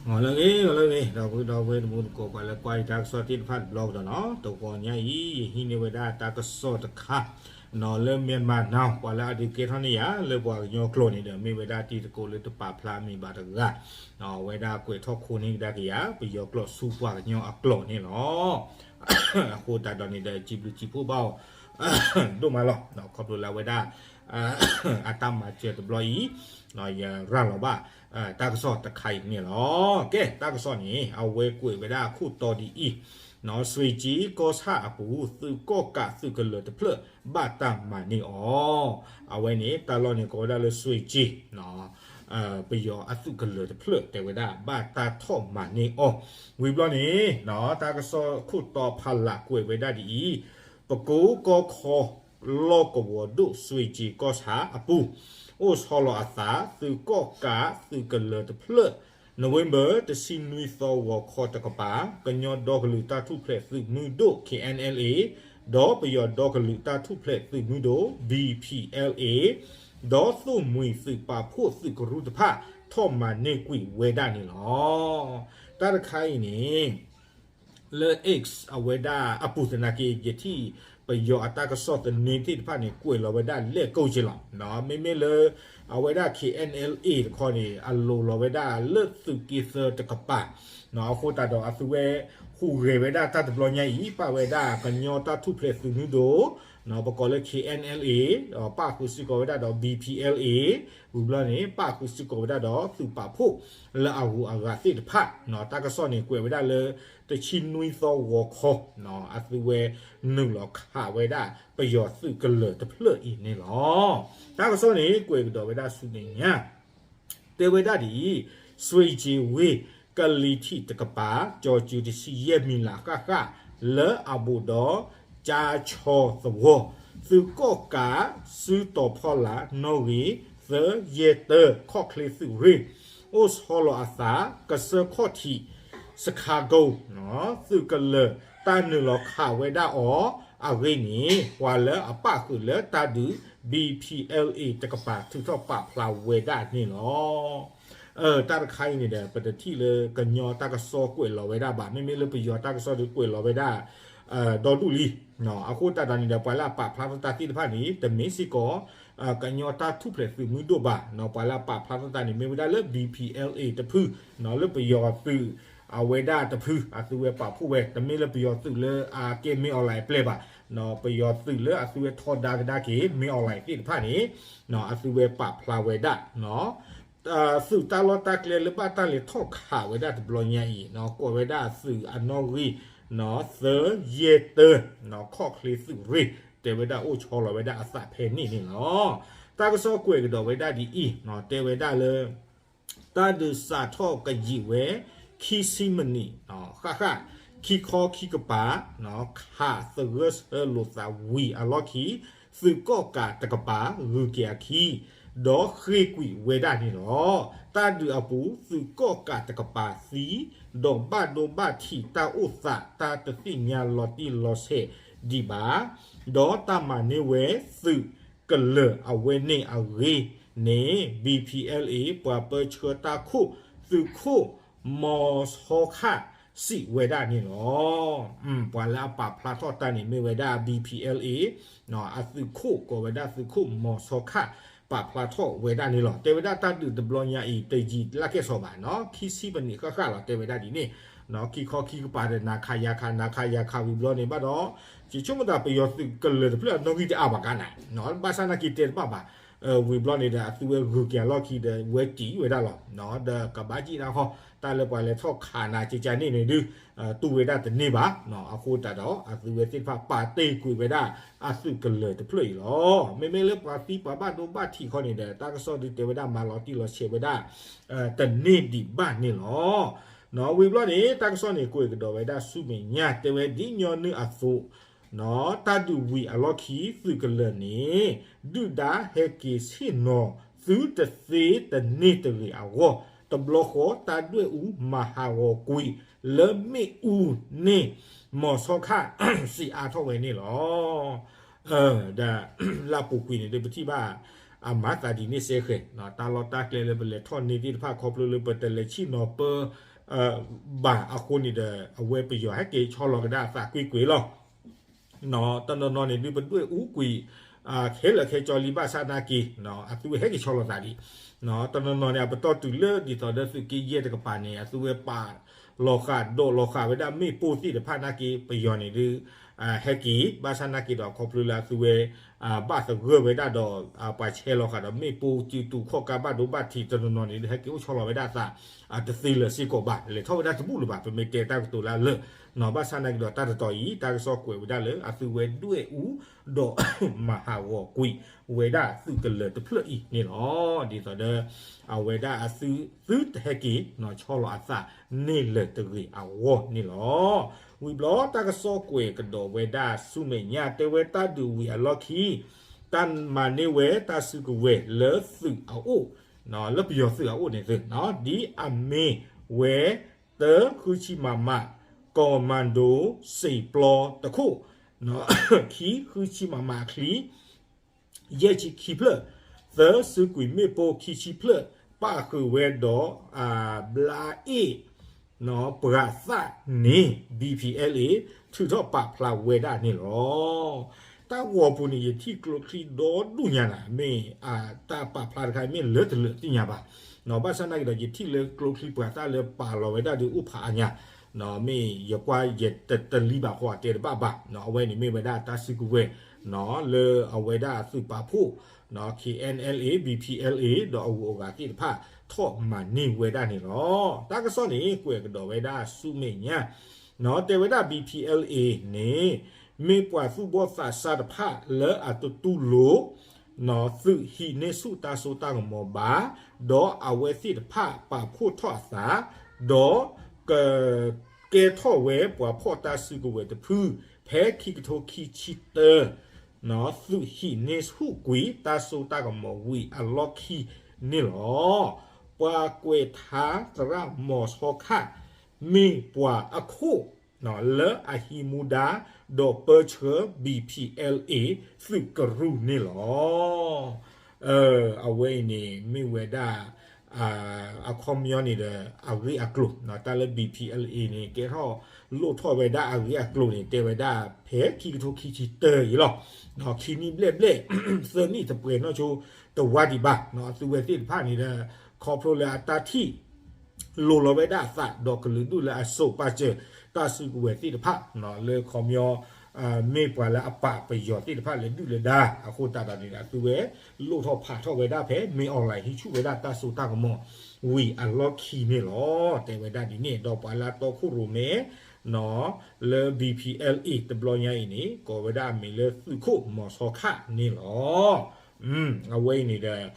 ဂီၤလၢအဂ့ၤ ဂီၤလၢအဂ့ၤ ဒီပုၢ်ဝဲၢ်တံၤသကိး ပှၤလၢကွၢ်ယတၢ်ကစီၣ်သ့ၣ်တဖၣ်တဘျီကဒီးနီၤ, တဂီၤညါအံၤ ယဟံးန့ၢ်ဝဲဒၣ်တၢ်ကစီၣ်တခါ နီၤ လၢ Myanmar Now ပှၤလၢအဒုးကဲထီၣ်န့ၢ်ယၤ လၢပှၤကညီကျိာ်န့ၣ်ဒီး မ့ၢ်ဝဲဒၣ်တံၤသကိးလၢတပာ်ဖျါမံၤဘၣ်တဂၤ, အဝဲဒၣ်ကွဲးထီၣ်ခိန့ၢ်ကဒါက့ၤယၤ ပယီၤကျိာ်ဆူပှၤကညီအကျိာ်န့ၣ်လီၤ. အဃိသတးဒီးန့ၣ်ဒီး စံးဘျုးစံးဖှိၣ်ဘၣ်အီၤ ဒိၣ်မးလီၤ. ခီဖျိလၢအဝဲဒၣ် အတၢ်မၤစၢၤတဘျီအံၤ ယရၤလီၤဘၣ် တၢ်ကစီၣ်တခါအံၤန့ၣ်လီၤ. ကဲ တၢ်ကစီၣ်န့ၣ် အဝဲကွဲးဝဲဒၣ်အခိၣ်တီဒ်အံၤ, နီၤ စွ့ၣ်ကၠ့ကီၢ်ဆၣ်အပူၤ သုးကီၣ်ကးသုးကလၢၤတဖျၢၣ် ဘၣ်တၢ်မၤန့ၢ်အီၤ, အဝဲန့ၣ် တၢ်လီၢ်န့ၣ် ကိးဝဲဒၣ်လၢစွ့ၣ်ကၠ့ ပယီၤအသုးကလၢၤတဖျၢၣ် တဲဝဲဒၣ် ဘၣ်တၢ်ထီၣ်မၤန့ၢ်အီၤ, ဝံၤဘျီန့ၣ် တၢ်ကစီၣ်ခိၣ်တီဖးလးကွဲးဝဲဒၣ်ဒ်အံၤ, ပကိကီခီ လီၢ်ကဝီၤဒိၣ်စွ့ၣ်ကၠ့ကီၢ်ဆၣ်အပူၤ, အိၣ်ဆီလီၤအသး သုးကီၣ်ကးသုးကလၢၤတဖျၢၣ်, နိၣ်ဝ့ဘၢၣ် တဆံနွံသီ ဂီၤခီတကပၤ ကညီဒီကလုာ်တၢ်ထူၣ်ဖျဲးသုးမုၢ်ဒိၣ် K N L A ဒီးပယီၤဒီကလုာ်တၢ်ထူၣ်ဖျဲးသုးမုၢ်ဒိၣ် B P L A ဒီးသိၣ်မှံၤသုးပာ်ဖှိၣ်သုးကရူၢ်တဖၣ် ထီၣ်မၤန့ၢ်ကွံာ်ဝဲဒၣ်န့ၣ်လီၤ. တၢ်တခါအံၤန့ၣ် လၢ X အဝဲဒၣ်အပူၤသနာ်က့ ယထံၣ်ပယီၤအတၢ်ကစီၣ်သန့သ့ၣ်တဖၣ်န့ၣ် ကွဲးလီၤဝဲဒၣ်လဲၣ်ကိၣ်က့လီၤ. မ့မ့ၢ်လၢ အဝဲဒၣ် K N L A တခီန့ၣ် အလိၤလီၤဝဲဒၣ်လၢသုးက့သၢတကပၤ, အဃိသတးဒီးအသုဝဲဟူးဂဲၤဝဲဒၣ်တၢ်တဘျီညါအံၤ ပာ်ဝဲဒၣ်ကညီတၢ်ထူၣ်ဖျဲးသုးမုၢ်ဒိၣ် ပကိးလၢ K N L A ပာ်ဃုာ်စ့ၢ်ကီးဝဲဒၣ်ဒီး B P L A ဝံၤဘျီန့ၣ် ပာ်ဃုာ်စ့ၢ်ကီးဝဲဒၣ်ဒီးသုးပာ်ဖှိၣ်လၢအဂုၤအဂၤသ့ၣ်တဖၣ်, တၢ်ကစီၣ်န့ၣ် ကွဲးဝဲဒၣ်လၢ တဆံနွံသီ ဂီၤခီ အသုဝဲနုာ်လီၤခးဝဲဒၣ်ပယီၤသုးကလၢၤတဖျၢၣ်အံၤန့ၣ်လီၤ. တၢ်ကစီၣ်န့ၣ် ကွဲးကဒီးဝဲဒၣ်ဆူမဲာ်ညါ တဲဝဲဒၣ်ဒ်အံၤ, စွ့ၣ်ကၠ့ဝ့ၢ် ကလံၤထံးတကပၤ ကၠီၤစၢၤတဆံယဲၢ်မံၤလးဃၣ်ဃၣ် လၢအဘူးဒီး ကၠါဆီသဝီ, သုးကီၣ်ကး စုတီၤဖီလာ် နီၣ်ဂံၢ် သၢ ယဲၢ် တၢ ခီၣ်ချ့သုးရ့ၣ် အိၣ်ဆီလီၤအသး ကစၢၢ်ခီၣ်ထံး Chicago သုးကလၢၤ တၢ်နုာ်လီၤခးဝဲဒၣ်အီၤအဂ့ၢ်န့ၣ် ပှၤလၢအပာ်ဃုာ်လၢတၢ်ဒုး B P L A တကပၤ ထုးထီၣ်ပာ်ဖျါဝဲဒၣ်န့ၣ်လီၤ. တၢ်တခါအံၤန့ၣ်ဒီး ပတထံၣ်လၢကညီတၢ်ကစီၣ်ကွဲးလီၤဝဲဒၣ်ဘၣ်, မ့မ့ၢ်လၢပယီၤတၢ်ကစီၣ်ဒီးကွဲးလီၤဝဲဒၣ် ဒီဒူၣ်လံ. အဃိသတးဒီးန့ၣ်ဒီး ပှၤလၢအပာ်ဖျါထီၣ်တၢ်သ့ၣ်တဖၣ်န့ၣ် တမ့ၢ်စ့ၢ်ကီး ကညီတၢ်ထူၣ်ဖျဲးသုးမုၢ်ဒိၣ်ဘၣ်, ပှၤလၢအပာ်ဖျါထီၣ်တၢ်န့ၣ် မ့ၢ်ဝဲဒၣ်လၢ B P L A တဖု, လၢပယီၤသုးအဝဲဒၣ်တဖု အသုဝဲပာ်ဖှိၣ်ဝဲ, တမ့ၢ်လၢပယီၤသုးလၢအကဲမ့ၢ်အီၣ်လဲၣ်အပျဲၢ်ဘၣ်, ပယီၤသုးလၢအသုဝဲထီဒါကဒါက့ၤ မ့ၢ်အီၣ်လဲၣ်သ့ၣ်တဖၣ်န့ၣ် အသုဝဲပာ်ဖျါဝဲဒၣ် သုးတၢ်လီၢ်တၢ်ကျဲလၢဘၣ်တၢ်လဲၤထီၣ်ခးဝဲဒၣ်တဘျီညါအံၤ ကိးဝဲဒၣ်သုးအနီၣ်ဂံၢ် သၢ ယဲၢ် တၢ ခီၣ်ချ့သုးရ့ၣ် တဲဝဲဒၣ်အိၣ်ဆီလီၤဝဲဒၣ်အသးဖဲန့ၣ်န့ၣ်လီၤ. တၢ်ကစီၣ်ကွဲးကဒီးဝဲဒၣ်ဒ်အံၤ တဲဝဲဒၣ်လၢ တၢ်ဒုးစးထီၣ်ကယံာ်ဝဲ ခံဆံမံးနံး ဃၣ်ဃၣ် ခံခီခံကပၤ ခးသဂၢၢ်ဆၢလိာ်သးဝံၤအလီၢ်ခံ သုးကီၣ်ကးတကပၤ ဂုၤက့ၤအခံ ဒီးဃ့ၢ်ကွံာ်ဝဲဒၣ်န့ၣ်လီၤ. တၢ်ဒုးအပူၤ သုးကီၣ်ကးတကပၤသံ ဒီးဘၣ်ဒိဘၣ်ထံးတၢ်အိၣ်သး တၢ်တသ့ၣ်ညါလီၤတံၢ်လီၤဆဲးဒံးဘၣ် ဒီးတၢ်မၤန့ၢ်ဝဲသုးကလၢၤအဝဲန့ၣ်အဂ့ၢ်န့ၣ် B P L A ပှၤပၢဆှၢတၢ်ခိၣ် သုးခိၣ်မီၤဆီခၣ် စံးဝဲဒၣ်န့ၣ်လီၤ. ပှၤလၢအပာ်ဖျါထီၣ်တၢ်န့ၣ်မ့ၢ်ဝဲဒၣ် B P L A အသုးခိၣ် ကိးဝဲဒၣ်သုးခိၣ်မီၤဆီခၣ် ပာ်ဖျါထီၣ်ဝဲဒၣ်န့ၣ်လီၤ. တဲဝဲဒၣ်တၢ်ဒုးတဘျီညါအံၤ တယံာ်လၢ်ကဲၣ်ဆိးဘၣ်နီၤ, ခံဆံမံးနံးဃၣ်ဃၣ်လီၤ တဲဝဲဒၣ်ဒ်န့ၣ်, ခံခီခံကပၤဒီး နၤခးယၤခး နၤခးယၤခးဝံၤဘျီန့ၣ်ဘၣ်ဒီး ယဆိကမိၣ်သးပယီၤသုးကလၢၤတဖျၢၣ်အနီၣ်ဂံၢ်တအါဘၣ်ကါနၤ, ဘၣ်ဆၣ်နာ်က့တဲတဘၣ်ဘၣ်, ဝံၤဘျီန့ၣ်ဒီး အသုဝဲဂုၤက့ၤအလီၢ်ခံဒီး ဝဲတံၢ်ဝဲဒၣ်လီၤ, ဒီးကဘၣ်ကံၣ်နၢ်ခီ တၢ်လၢပှၤလဲၤထီၣ်ခးနၤကကန့ၣ်န့ၣ်ဒုး တူၢ်ဝဲဒၣ်တန့ၢ်ဘၣ်, အဃိသတးဒီး အသုဝဲသ့ၣ်တဖၣ်ပာ်တ့ၢ်ကွံာ်ဝဲဒၣ် အသုးကလၢၤတဖျၢၣ်အံၤလီၤ. မ့မ့ၢ်လၢပှၤသံပှၤဘၣ်ဒိဘၣ်ထံးခီန့ၣ်ဒီး တၢ်ကစီၣ်ဒုးတဲဝဲဒၣ်မၤလီၤတံၢ်လီၤဆဲးဝဲဒၣ် တန့ၢ်ဒံးဘၣ်န့ၣ်လီၤ. ဝံၤဘျီန့ၣ် တၢ်ကစီၣ်န့ၣ် ကွဲးကဒီးဝဲဒၣ်ဆူမဲာ်ညါ တဲဝဲဒ်ညီနုၢ်အသိး တၢ်ဒုးဝံၤအလီၢ်ခံ သုးကလၢၤန့ၣ် ဒုၣ်ဒါဟဲက့ၤဆ့ၣ်နီၤသုတသ့တန့ၢ်တဂ့ၤအဂီၢ် တဘျီဃီတၢ်ဒွဲၣ်အူမၤဟးဂီၤကွံာ် လၢမ့ၣ်အူန့ၣ် မီၤဆီခၣ် စံးအါထီၣ်ဝဲန့ၣ်လီၤ. ဒီးလၢအပူၤကွံာ်န့ၣ်ဒီး ပထံၣ်ဘၣ်အမၤသးဒ်န့ၣ်စ့ၢ်ကီး, တၢ်လီၢ်တၢ်ကျဲလၢပလဲၤထီၣ်န့ၢ်သ့ၣ်တဖၣ် ခီဖျိလၢပတလဲၤဆ့ၣ်နီၤပၢ ဘၣ်အဃိန့ၣ်ဒီး အဝဲပယီၤဟဲက့ၤဆီလီၤကဒါအသးကွ့ၢ်ကွ့ၢ်လီၤ. တနီၤနီၤန့ၣ်ဒုးပဒွဲၣ်အူကွံာ် ခဲလၢာ်ခဲဆ့လံ ဘၣ်ဆၣ်သနာ်က့ အသုဝဲဟဲက့ၤဆီလီၤသးဒံး. တနီၤနီၤန့ၣ် အပတီၢ်တုၤလၢဒ်သိးဒီးသုးက့ယဲၢ်တကပၤန့ၣ် အသုဝဲပာ်လီၤဃာ်ဒိးလီၤဃာ်ဝဲဒၣ်မ့ၣ်ပိၢ်သ့ၣ်တဖၣ်သနာ်က့ ပယီၤန့ၣ်ဒုး ဟဲက့ၤ ဘၣ်ဆၣ်သနာ်က့ဒီး ခီဖျိလၢအသုဝဲ ဘၣ်သဂၢၢ်ဝဲဒၣ်ဒီး ပှၤဆဲးလီၤဃာ်ဒီးမ့ၣ်ပိၢ်စုတူာ်ခီၣ်ကါဘၣ်ဒိဘၣ်ထံး တနီၤနီၤန့ၣ်ဒုး ဟဲက့ၤအိၣ်ဆီလီၤဝဲဒၣ်အသး တသ့လၢၤစ့ၢ်ကီးဘၣ် လဲၤထီၣ်ဝဲဒၣ်တဘူၣ်လၢၤဘၣ် ပမ့ၢ်တဲတၢ်ကတိၤလၢအလၢာ်. ဘၣ်ဆၣ်သနာ်က့ဒီး တၢ်တတီၤအံၤ တၢ်ကစီၣ်ကွဲးဝဲဒၣ်လၢ အသုဝဲဒွဲၣ်အူ ဒီးမၤဟးဂီၤကွံာ်ဝဲဒၣ်သုးကလၢၤတဖျၢၣ်အံၤန့ၣ်လီၤ. ဒ်သိးဒီး အဝဲဒၣ်အသု သုတဟဲက့ၤ ဆီလီၤအသးန့ၢ်လၢၤတဂ့ၤအဂီၢ်န့ၣ်လီၤ. ဝံၤဘျီတၢ်ကစီၣ်ကွဲးကဒီးဝဲဒၣ်ဆူမဲာ်ညါ တဲဝဲတၢ်ဒုးဝံၤအလီၢ်ခံ တၢ်မၤန့ၢ်ဝဲတၢ်စုကဝဲၤလၢသုးအအိၣ် လၢပယီၤသုးအအိၣ်န့ၣ်သု ဒ်အမ့ၢ်ဝဲ တၢ ဃုဆံမမ, ကီၢ်မၣ်ဒိ စံာ်ပျီတခိၣ်, ခံ ဃုဆံမမအချံ ယဲၢ်ဆံခံဖျၢၣ်, သၢ စုကွံာ်မ့ၣ်ပိၢ်ခံဆံဖျၢၣ် ပၣ်ဃုာ်ဝဲဒီး ဘျါအ့ၣ် ပှၤသၣ်န့ၣ် BPLA ထုးထီၣ်ပာ်ဖျါဝဲဒၣ်န့ၣ်လီၤ. တၢ်ဂီၤပူၤန့ၣ် ယထံၣ်ကျိချံဒီဒူၣ်ညါနၤ မ့ၢ်တၢ်ပာ်ဖျါတခါ မ့ၢ်လၢတလၢာ်သ့ၣ်ညါဘၣ်. ဘၣ်ဆၣ်သနာ်က့ဒီး ယထံၣ်လၢကျိချံပှၤသၣ်လၢပာ်လီၤဝဲဒၣ်ဒီးအိၣ်ဖးအါညါ မ့ၢ်ယကွၢ်ယတလံဘၣ်ဃီတဲတဘၣ်ဘၣ်. အဝဲန့ၣ်မ့ၢ်ဝဲဒၣ်တၢ်စုကဝဲၤ လၢအဝဲဒၣ်အသုးပာ်ဖှိၣ် KNLA BPLA ဒီးအဂုၤအဂၤသ့ၣ်တဖၣ် ထီၣ်မၤန့ၢ်ဝဲဒၣ်န့ၣ်လီၤ. တၢ်ကစီၣ်န့ၣ် ကွဲးကဒီးဝဲဒၣ်ဆူမဲာ်ညါ တဲဝဲဒၣ် BPLA န့ၣ် မ့ၢ်ပှၤသူၣ်ဘီၣ်သးစၢ်တဖၣ်လၢအတတူၢ်လိာ် သုးဟံးန့ၢ်ဆူၣ်တၢ်စိတၢ်ကမီၤဘၣ်, ဒီးအဝဲသ့ၣ်တဖၣ်ပာ်ဖှိၣ်ထီၣ်အသး, ဒီးက ကဲထီၣ်ဝဲပှၤဖီၣ်တၢ်စုကဝဲၤတဖု ဖဲခံကထိခံဆံတၢ သုးဟံးန့ၢ်ဆူၣ်ကွံာ်တၢ်စိတၢ်ကမီၤဝံၤအလီၢ်ခံန့ၣ်လီၤ. ပှၤကွဲးထါသရၣ်မီၤဆီခၣ် မ့ၢ်ပှၤအခိၣ် လၢအဟံးမူဒါ ဒီးပၢဆှၢ BPLA သုးကရူၢ်န့ၣ်လီၤ. အဝဲအံၤန့ၣ် မ့ၢ်ဝဲဒၣ် အခီပညီန့ၣ်ဒီး အဂ့ၢ်အကျိၤ တၢ်လၢ BPLA န့ၣ် ကဲထီၣ်လိၣ်ထီၣ်ဝဲဒၣ်အဂ့ၢ်အကျိၤန့ၣ် တဲဝဲဒၣ်ဖဲခံကထိခံဆံတၢအံၤလီၤ. ခံနံၣ်ဘျဲၣ်ဘျဲၣ် သၢနံၣ်တပှဲၤနီၢ်ဆိ တဝါဒံးဘၣ် အသုဝဲသ့ၣ်တဖၣ်န့ၣ်ဒီး ခီဖျိလၢအတၢ်ထံၣ် လိၤလီၤဝဲဒၣ်အသး ဒီးကလုာ်ဒူၣ်လၢအစိာ်ပာ်စၢၤ တၢ်စုကဝဲၤသ့ၣ်တဖၣ် လၢခီပညီ မ့ၢ်ပှၤလၢအပာ်ပယီၤသ့ၣ်တဖၣ်လၢဒုၣ်လၢဒါ အဃိသတးဒီးန့ၣ် အသုဝဲလိၣ်ထီၣ်ဖးထီၣ်ဝဲဒၣ်ဖဲ မ့ၢ် online ဟံးဆူၣ်ဝဲဒၣ်တၢ်စိတၢ်ကမီၤ ဝံၤအလီၢ်ခံန့ၣ်လီၤ. တဲဝဲဒၣ်ဒ်န့ၣ် ဒီးပှၤလၢအတီခိၣ်ရိၣ်မဲ လၢ BPLA တဘျီညါအံၤန့ၣ် ကိးဝဲဒၣ်အမံၤလၢသုးခိၣ်မီၤဆီခၣ်န့ၣ်လီၤ. အဝဲအံၤန့ၣ်ဒီး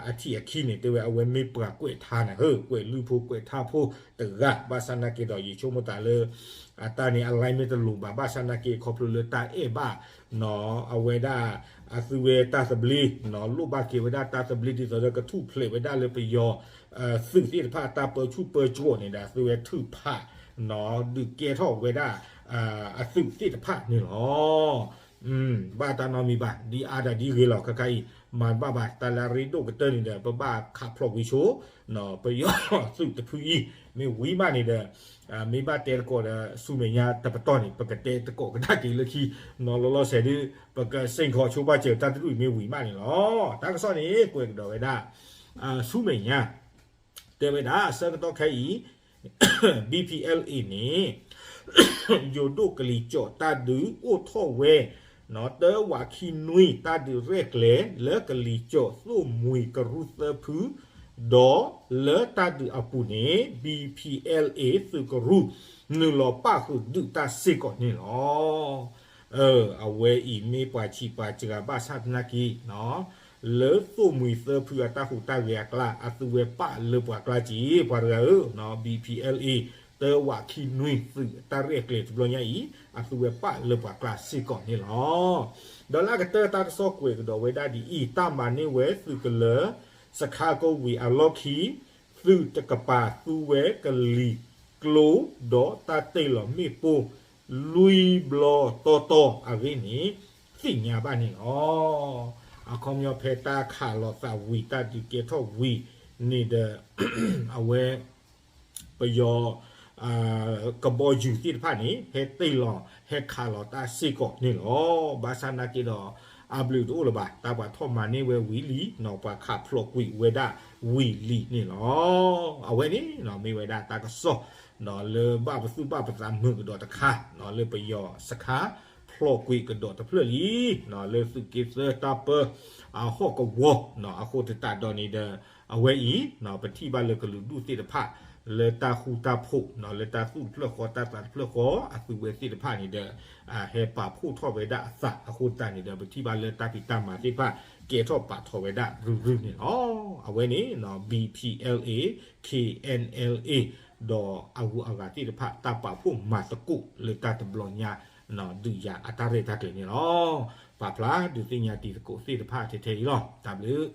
အထံၣ်အခံန့ၣ် တဲဝဲအဝဲမ့ၢ်ပှၤကွဲးထါန့ၣ် ကွဲးလုၢ်ဖိကွဲးထါဖိတဂၤ ဘၣ်ဆၣ်သနာ်က့ဒီး ယဆိကမိၣ်သးလၢ အတၢ်န့ၣ် အ line မ့ၢ်တလိၤဘၣ် ဘၣ်ဆၣ်သနာ်က့ ခီဖျိလၢတၢ်အဲၣ်ဘၣ် အဝဲဒၣ် အသုဝဲတၢ်သဘျ့ လိၣ်ဘၣ်က့ၤဝဲဒၣ်တၢ်သဘျ့ ဒ်သိးဒီးကထူၣ်ဖျဲးဝဲဒၣ်လၢပယီၤ သုးသ့ၣ်တဖၣ်တၢ်ပၢဆူၣ်ပၢစိးန့ၣ်ဒီး အသုဝဲထုးဖး ဒုးကဲထီၣ်ဝဲဒၣ် အသုးသ့ၣ်တဖၣ်န့ၣ်လီၤ. ဘၣ်တၢ်နီတမံၤဘၣ် ဒ်အါဒီးဒ်ဂ့ၤလီၤ ခဲခါအံၤ မၤတဘၣ်ဘၣ် တၢ်လၢအရ့ဒိၣ်ကတၢၢ်န့ၣ်ဒီး ပဘၣ်ခးဖျိးဝံၤဆိ ပယီၤသုးတဖုအံၤ မ့ၢ်ဝံၤမးန့ၣ်ဒီး မ့ၢ်ဘၣ်တဲသကိးဒီးဆူမဲာ်ညါတပတီၢ်န့ၣ် ပကတဲသကိးကဒါက့ၤလၢခံ နီၤလီၤလီၤဆဲးဒုး ပကစ့ၢ်ကီးဆိဘၣ်စၢၤတၢ်တဒူၣ်အံၤမ့ၢ်ဝံၤမးန့ၣ်လီၤ. တၢ်ကစီၣ်န့ၣ် ကွဲးကဒီးဝဲဒၣ် ဆူမဲာ်ညါ တဲဝဲဒၣ် ဆၢကတီၢ်ခဲအံၤ BPLA န့ၣ် ယိၤဒိၣ်ကလံၤကၠီၣ်တၢ်ဒုးအိၣ်ထီၣ်ဝဲ တၢဝးခံနွံ တၢ်ဒုးရဲၣ်ကျဲၤလၢကလံၤကၠီၣ်သိၣ်မှံၤကရူၢ်သၢဖု ဒီးလၢတၢ်ဒုးအပူၤန့ၣ် BPLA သုးကရူၢ် နုာ်လီၤပၣ်ဃုာ်ဒုးတၢ်စ့ၢ်ကီးန့ၣ်လီၤ. အဝဲအံၤမ့ၢ်ပှၤဆံးပှၤစှၤဘၣ်ဆၣ်သနာ်က့ လၢသိၣ်မှံၤသၢဖုအတၢ်ဟူးတၢ်ဂဲၤအကျါ အသုဝဲပာ်လၢပှၤကျါက့ၤ ပှၤတဂၤဧၢ, BPLA တၢဝးခံနွံသုးတၢ်ရဲၣ်ကျဲၤတဘျီညါအံၤ အသုဝဲပာ်လၢပှၤကျါစ့ၢ်ကီးန့ၣ်လီၤ. ဒီးလၢအကတၢၢ်တၢ်ကစီၣ်ကွဲးကဒီးဝဲဒၣ်ဒ်အံၤ, တၢ်မၤန့ၢ်ဝဲသုးကလၢၤ စခါကိးဝံၤအလီၢ်ခံ သုးတကပၤသူဝဲကလံၤကျိ ဒီးတၢ်တ့ၢ်လီၤမ့ၣ်ပိၢ် လွံၢ်ဘျီတီတီအဂ့ၢ်န့ၣ် သ့ၣ်ညါဘၣ်န့ၣ်လီၤ. အခီပညီဖဲတၢ်ခးလိာ်သးဝံၤ တၢ်ဒုးကဲထီၣ်ဝံၤန့ၣ်ဒီး အဝဲ ပယီၤ ကဘီယူၤသ့ၣ်တဖၣ်န့ၣ် ဟဲတ့ၢ်လီၤ ဟဲခးလီၤတၢ်စ့ၢ်ကီးန့ၣ်လီၤ. ဘၣ်ဆၣ်နာ်က့ဒီး အဘျုးတအိၣ်လၢၤဘၣ်, တၢ်ပှၤထီၣ်မၤန့ၢ်ဝဲဝံၤလံ, ပှၤခးဖျိးကွံာ်ဝဲဒၣ်ဝံၤလံန့ၣ်လီၤ. အဝဲန့ၣ် မ့ၢ်ဝဲဒၣ်တၢ်ကစီၣ် လၢဘၣ်ပသူၣ်ဘၣ်ပသးမုာ်ကဒီးတခါ လၢပယီၤစခါ ဖျိးကွံာ်ကဒီးတဖျၢၣ်လံ လၢသုးက့သၢတၢ်ပၢ အဟီၣ်ကဝီၤ အဃိသတးဒီးန့ၣ်ဒီး အဝဲအံၤ ပထံၣ်ဘၣ်လၢကလုာ်ဒူၣ်သ့ၣ်တဖၣ် လၢတၢ်ဃူတၢ်ဖိး လၢတၢ်သူၣ်တဖျၢၣ်ဃီတၢ်သးတဖျၢၣ်ဃီ အသုဝဲသ့ၣ်တဖၣ်န့ၣ်ဒီး ဟဲပာ်ဖှိၣ်ထီၣ်ဝဲဒၣ်အသးအဃိသတးန့ၣ်ဒီး ပထံၣ်ဘၣ်လၢတၢ်ဖံးတၢ်မၤသ့ၣ်တဖၣ် ကဲထီၣ်ပာ်ထီၣ်ဝဲဒၣ်ရုၢ်ရုၢ်န့ၣ်လီၤ. အဝဲန့ၣ် B P L A K N L A ဒီးအဂုၤအဂၤသ့ၣ်တဖၣ် တၢ်ပာ်ဖှိၣ်မၤသကိးလၢတၢ်တဘျီညါ ဒုးယၤအတၢ်ရဲၣ်တၢ်ကျဲၤန့ၣ်လီၤ. ပာ်ဖျါဒုးသ့ၣ်ညါတံၤသကိးသ့ၣ်တဖၣ်ထဲထဲအံၤလီၤ. တၢ်ဘျုး